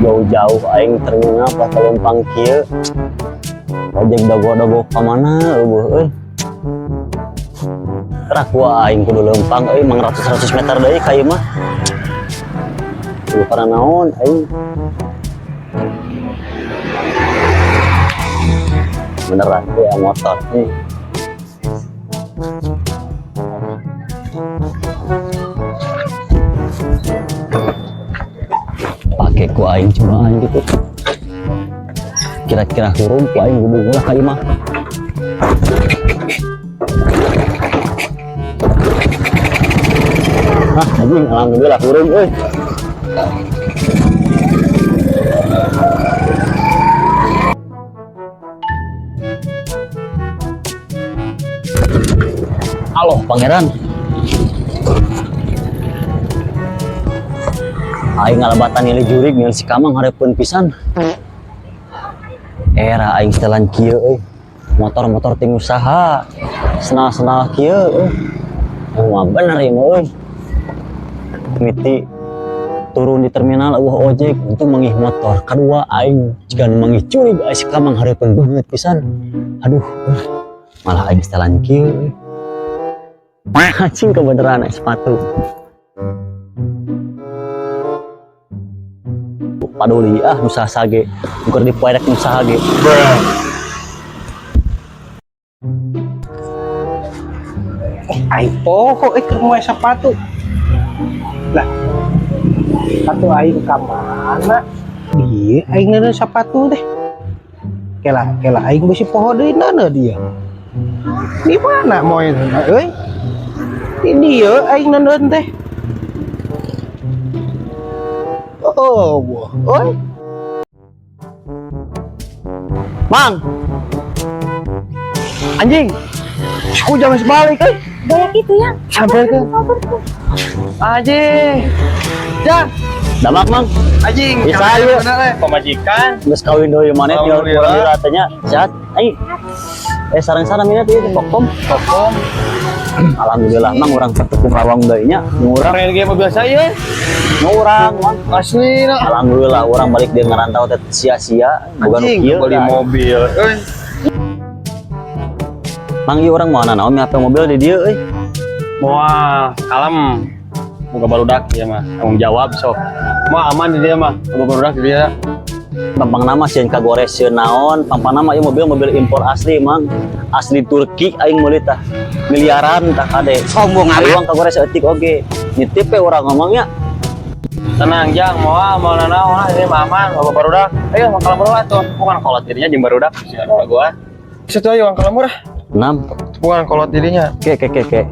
Jauh-jauh aing terminal pas leumpang kieu. Ojek dago-dago ka mana eueuh euy. Kerak gua aing kudu leumpang euy, mang ratus-ratus meter deui ka ieu mah. Kudu karena naon aing. Beneran ya motor nih. Pakai ku aing cobaan gitu. Kira-kira hurung ku aing gubung lah ka ieu mah. Hah, anjing, alhamdulillah hurung euy. Halo, pangeran. Aing ngalebatan nilai jurig nilai si Kamang hareupeun pisan. Era aing setelan kieu euy. Motor-motor ting usaha. Senal-senal kieu euy. Wah, bener ieu mah euy. Miti turun di terminal eueuh ojek untung manggih motor. Kadua aing jiga nu manggih jurig aing si Kamang hareupeun banget pisan. Aduh, malah aing setelan kieu euy. Anjing, kebeneran sepatu. Paduli ah nu saha ge. Ukur dipoerek nu saha ge. Aing poho eh keur moe sepatu. Lah, sepatu aing ka mana? Dia aing neuneu sepatu deh. Kela, kela aing bisi poho deui neuneu dia. Di mana moe euy? Di dieu aing neuneu teh. Oh, wah, euy. Mang. Anjing. Aku jangan sebalik euy. Gaya gitu ya. Sampai ke Anjing. Jang, Damak mang. anjing. Bisa ieu. Pemajikan. Geus kawin deui maneh tinggal Alhamdulillah. kurang teh nya. Sehat. Ai. Sareng-sareng minat ieu kokom. Kokom. Alhamdulillah mang urang ketepung rawang deui nya. Nu urang, Keren ge mobil saya. nu urang mang. Asli na. Alhamdulillah urang balik dia ngerantau teh sia-sia boga nu Anjing, kieu. beli mobil. Euy. Mang ieu urang moal naon HP mobil di dieu euy. Moal, kalem. Boga barudak ieu mah. Tanggung jawab sok. Moal aman di dia mah. Boga barudak di dia. Pampang nama sieun kagores sieun naon, pampang nama ieu mobil-mobil impor asli mang. Asli Turki aing meuli tah. Miliaran tah kade. Sombong amat. Aing kagores eutik oge. Nitip we urang ngomongnya. Tenang jang, moal moal nanaon lah ini mah aman, boga barudak. Ayo mah kalem lah tuh. Bukan kolot dirinya jeung barudak sih ada gua. Situ ayo kalem murah. 6. Bukan kolot dirinya. Ke ke ke ke.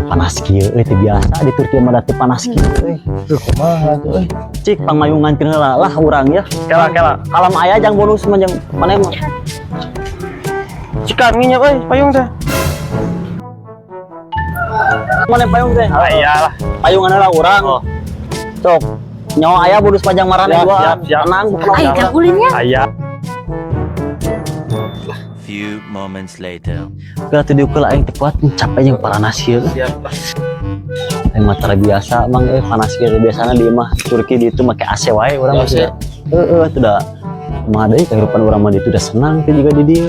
Panas kieu euy, teu biasa di Turki mah da teu panas kieu euy. Duh, kumaha tuh euy. Cik pangmayungan heula lah urang ya. Kela kela. Kalem aya jang bonus mah jang maneh mah. Cikan minyak euy, payung teh. Maneh payung teh. Ah iyalah. Payungan heula urang. Oh. Sok. Nyawa aya bonus panjang marane Siap, dua. siap, siap. Tenang bukan Aing kagulinnya. Aya. Few moments later. Geura teu diukeul aing teu kuat capek jeung paranas ieu. Siap lah. Aing mah tara biasa mang euy panas kieu biasana di imah Turki di itu make AC wae urang mah AC. sudah. Heeuh teu da kumaha deui kehidupan urang mah di itu udah senang teh juga di dieu.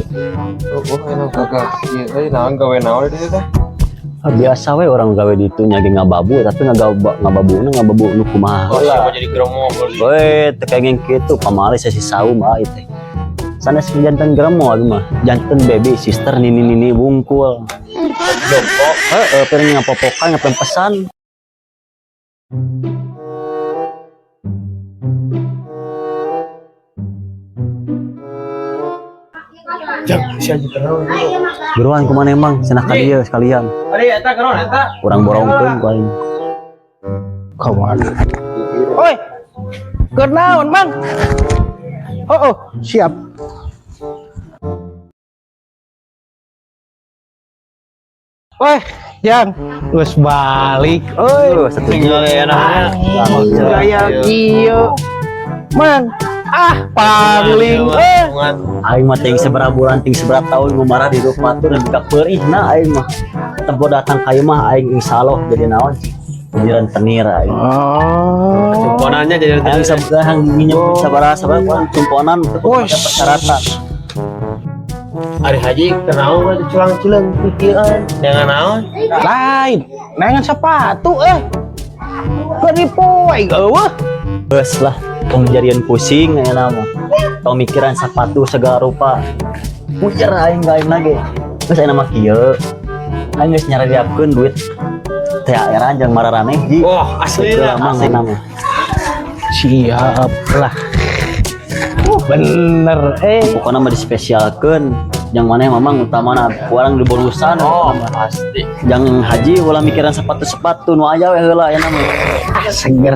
Oh, enak kakak. Iya, euy naon gawe naon di dieu teh? Ah, biasa we orang gawe di itu nyage ngababu tapi ngababuna ngababu nu kumaha Oh, heula. siapa jadi germo. Weh, teu kenging kitu pamali sesi saum ah ieu teh. Sanes janten gremo abi mah, janten baby sister nini nini bungkul. Jompo. Heeh, piring ngapopokan ngapempesan. Jang, si anjing kenal. Buruan kumaha emang cenah ka dieu sekalian. Ari eta keron eta. Urang borongkeun ku aing. Kamana? Oi. Keur naon, Mang? Oh, oh, siap. Weh, Jang, geus balik euy. Tuh, setuju. Tinggal ya namanya. Gaya kieu. Mang, ah pangling eh. Aing mah ting seberapa bulan ting seberapa tahun ngumarah di hidup batur dan ka peurihna aing mah. Tempo datang ka ieu mah aing insyaallah jadi naon. Jadi rentenir aing. Oh. Cumponannya jadi Aing sabaraha nginjem sabaraha sabaraha urang cumponan Woi. pakai persyaratan. Ari Haji kenaon mah culang-culang pikiran. Jangan naon. Lain, nengan sepatu eh. Keur dipoe eueuh. Geus lah, tong jarian pusing ayeuna mah. Tong mikiran sepatu segala rupa. Puyer aing ka aing lagi. Geus ayeuna mah kieu. Aing geus nyaradiakeun duit THR-an jeung mararaneh ji. Wah, asli Heula lah, mang asli. ayeuna mah. Siap lah. Bener eh. Pokoknya mah dispesialkeun yang mana mamang utamana kurang di bonusan. Oh, pasti. Jangan haji ulah mikiran sepatu-sepatu nu aya we heula ayeuna mah. Ah, seger.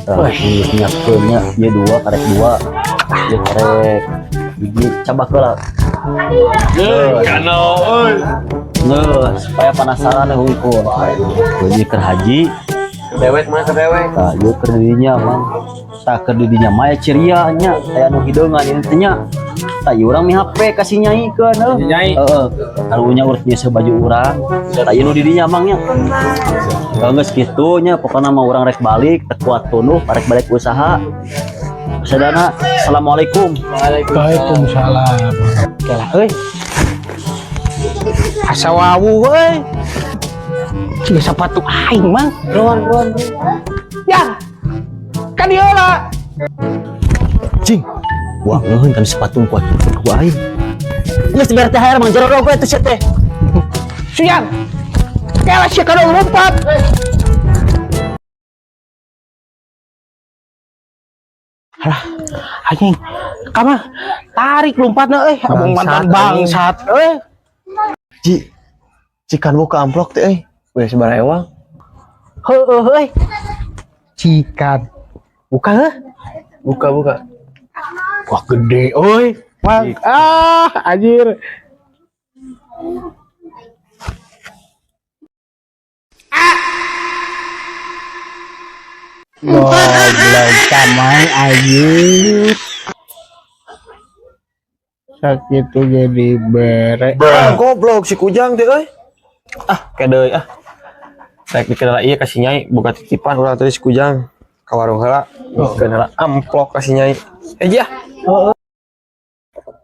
Tah, geus nyiapkeun nya ieu dua karek dua. Ieu karek hiji cabak heula. Kano euy. Nggak, supaya penasaran hungkul. Jadi keur haji, Dewek mah dewek. tah ieu keur didinya mang. Tah keur didinya mah aya ceria nya, aya nu hideungan ieu teh nya. Tah ieu urang mi HP kasih nyai keun heuh. Nyai. Heeh. Karunya urut biasa baju urang. Tah ieu nu didinya mang nya. Kalau geus kitu nya pokona mah urang rek balik, teu kuat tunduh, rek balik usaha. Sadana, assalamualaikum. Waalaikumsalam. Oke lah euy. Asa wawu euy. Ciga sepatu aing mang. Ruan, ruan. Ya. Kan dieu lah. Cing. Wah, ngeuheun kan sepatu kuat ku aing. Geus dibere THR mang jero gue atuh sia teh. Suyang. Kela sia kadang lompat. Alah, anjing. Kama tarik lompatna euy, abang mantan bangsat euy. Ji, cikan buka amplok teh euy. Udah sabaraha ewang. Heueuh euy. Cikan. Buka heuh. Buka buka. Wah gede euy. Mang ah anjir. Goblok kamang anjir. Sakit tuh jadi bere. Ah, goblok si Kujang teh euy. Ah, kedeui ah. Rek dikira ieu kasih nyai buka titipan urang tadi si Kujang ka warung heula. Bikeun heula amplok kasih nyai. Eh ji ah.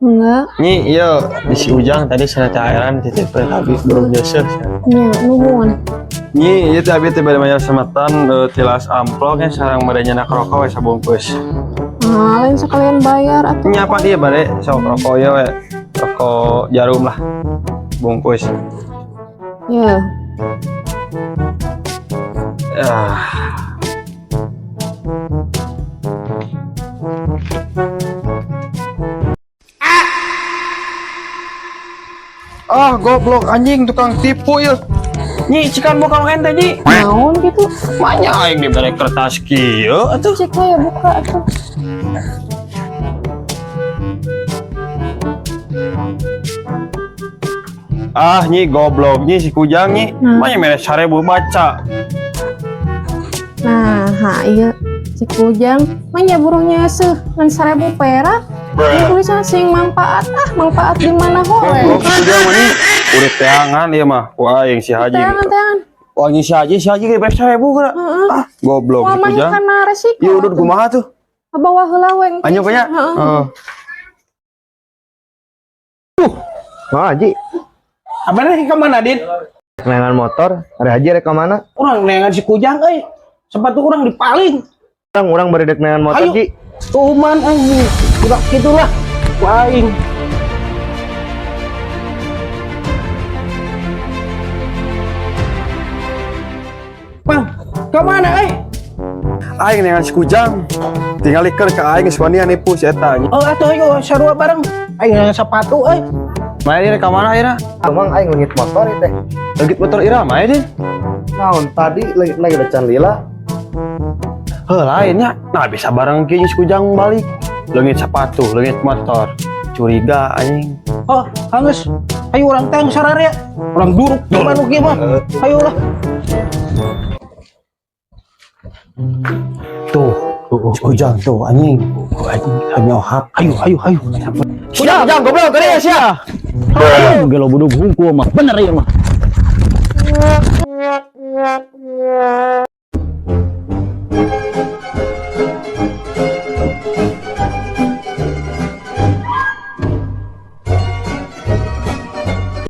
Enggak, Nyi, ieu di si Ujang tadi sana cairan titipkeun abi belum nyeuseuk. nya nuhun. Nyi, ieu teh abi teh bade mayar semeton tilas amplok nya sareng bade nyenak rokok we sabungkus. Ah, lain sekalian bayar atau Nya apa dia bade sok rokok ieu we. Rokok jarum lah. Bungkus. Ya, Ah. Ah, goblok anjing tukang tipu ya. Nyi, cikan buka ente nyi. naon gitu. Manya aing dibere kertas kieu atuh. Cek ya buka atuh. Ah, nyi goblok nyi si Kujang nyi. Nah. Manya mere 1000 baca. Nah, ha iya cek Ujang, mah buruhnya seuh ngan 1000 perak. Ini tulisan sing manfaat ah, manfaat di mana Goblok hoe. si Kujang mah nyi. Urip teangan ieu mah. Ku aing si Haji. Teangan teangan. Wah, nyi si Haji ge bere 1000 geura. Heeh. Ah, goblok Wah, si mah Kujang. kana resiko. Ieu udud kumaha tuh? Bawa heula we. Anjuk nya. Heeh. Heeh. Wah, Ji, Apa nih ke mana, Din? neangan motor, ada haji rek ka mana? Urang neangan si Kujang euy. Sepatu urang dipaling. Urang urang bari dek neangan motor, Ayo. Ji. Tuman anjing. Udah gitulah. Ku aing. Bang, ke mana eh? Aing neangan si Kujang. Tinggal iker ka aing geus wani nipu si eta nyi. Oh, atuh ayo sarua bareng. Aing neangan sepatu euy. Mana dia ka mana ayeuna? Emang aing leungit motor ieu teh. Leungit motor ira mah Din. Naon tadi leungit lagi da can lila. Heuh lainnya. Nah bisa bareng kieu si Kujang balik. Leungit sepatu, leungit motor. Curiga anjing. Oh, hangus. Ayo urang teh sararea. Urang duruk gimana nu kieu mah. Ayo lah. Tuh, si Kujang tuh anjing. Anjing nyohak. Ayo, ayo, ayo. Kujang, Kujang goblok gede sia. Gelo budug hungkul mah bener ieu mah.